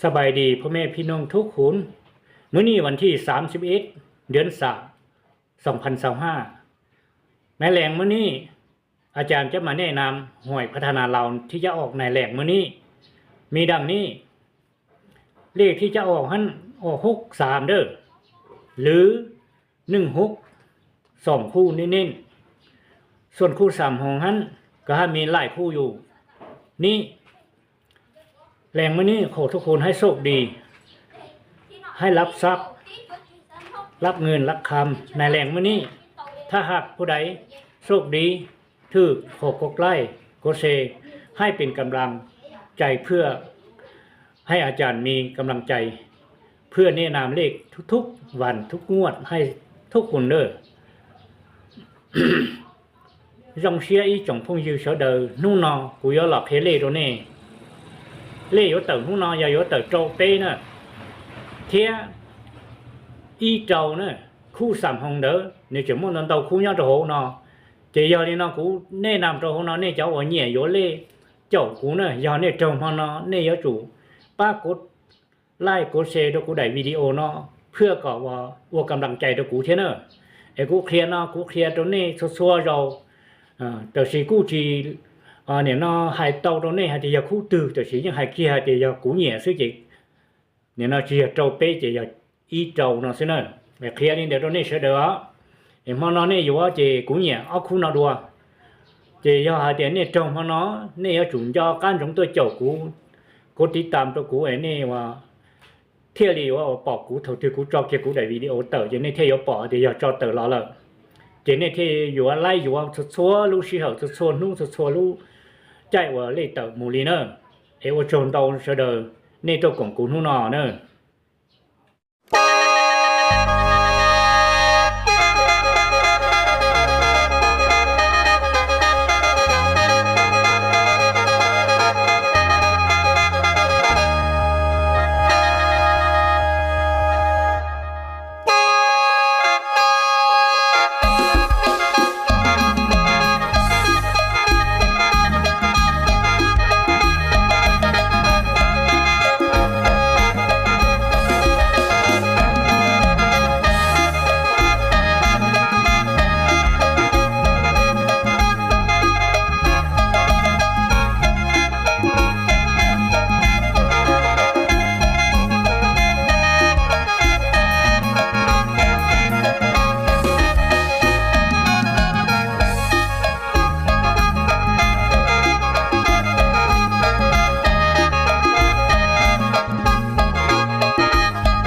ສະບາຍດີພໍ່ແມ່ພີ່ນ້ອງທຸກຄົນ. ມື້ນີ້ວັນທີສາມສິບເອັດ ເດືອນສາມ ສອງພັນຊາວຫ້າ ໃນແລງມື້ນີ້ ອາຈານຈະມາແນະນຳຫວຍພັດທະນາລາວທີ່ຈະອອກໃນແລງມື້ນີ້ ມີດັ່ງນີ້. ເລກທີ່ຈະອອກຫັ້ນ ອອກຫົກສາມເດີ້ ຫຼື ໜຶ່ງຫົກ ສອງຄູ່ເນັ້ນໆ. ສ່ວນຄູ່ສາມຫົກຫັ້ນ ກໍໃຫ້ມີຫຼາຍຄູ່ຢູ່ນີ້. ແລງມື້ນີ້ຂໍທຸກຄົນໃຫ້ໂຊກດີ ໃຫ້ຮັບຊັບ ຮັບເງິນຮັບຄຳໃນແລງມື້ນີ້. ຖ້າຫາກຜູ້ໃດໂຊກດີ ຖືກ ຂໍກົດໄລ້ ກົດແຊ ໃຫ້ເປັນກຳລັງໃຈ ເພື່ອໃຫ້ອາຈານມີກຳລັງໃຈ ເພື່ອແນະນຳເລກທຸກໆວັນທຸກງວດໃຫ້ທຸກຄົນເດີ້. Dòng xe y chồng phong dư sớ đờ, nú no cú yó lọt khía lê rô nê. Lê yó tẩu nú no yó yó tẩu trâu pê nơ. Thiá y trâu nơ, khu sảm hồng đớ, nếu chỉ muốn nón tàu khu nhó trâu hố no. Chỉ yó đi no cú nê nằm trâu hố no, nê cháu ở nhẹ yó lê chậu cú nơ, yó nê trâu hó no, nê yó chủ. Bác cú ໄລ້ກົດແຊໂດຍກູໄດ້ວິດີໂອເນາະ ເພື່ອກໍວ່າອວນກຳລັງໃຈໂດຍກູເທເນີ. ເອກູເຄລຍເນາະ ກູເຄລຍໂຕນີ້ຊົ່ວໆເຈົ້າ ເອີ ເຈົ້າຊິກູຈີ ເອີ ເນາະ ໃຫ້ເຕົ້າໂຕນີ້ໃຫ້ທີ່ຢາຄູຕື້ ເຈົ້າຊິຍັງໃຫ້ເຄລຍໃຫ້ທີ່ຢາກູເຫຍຊື້ເຈ ເນາະ ຊິຢາໂຕເປ ຈະຢາ ອີເຈົ້າເນາະ ເຊເນີ ແບບເຄລຍນີ້ ດຽວໂຕນີ້ເຊີເດີ ເອັມຮອນເນາະ ນີ້ຢູ່ວ່າເຈກູເຫຍ ອອກຄູເນາະ ດັວ ເຈຍົກຫາເດ ເນໂຕຮອນເນາະ ເນຍົກຈຸ່ມ ເຈົ້າການຈົງຕົວເຈົ້າກູ ກົດຕິດຕາມຕົວກູ ເອ ເນວ່າ ເທລະວ່າປອກກູ ເທົ່າທີ່ກູຈອກ ເກຍກູໄດ້ວິດີໂອເຕີ ເຈເນເທລະປົກ ເດຍອກຈອກເຕີລາວເລີ ເຈເນເທລະຢູ່ວ່າໄລ ຢູ່ວ່າຊົວໆ ລູກຊີເຫີ ຊົວໆ ໜູ ຊົວໆ ລູກ ໃຈວ່າເລເຕີໝູລີເນີ ເອ ໂອໂຈນເຕົາເຊີເດີ ເນໂຕກົງກູໜູເນາະ ເນີ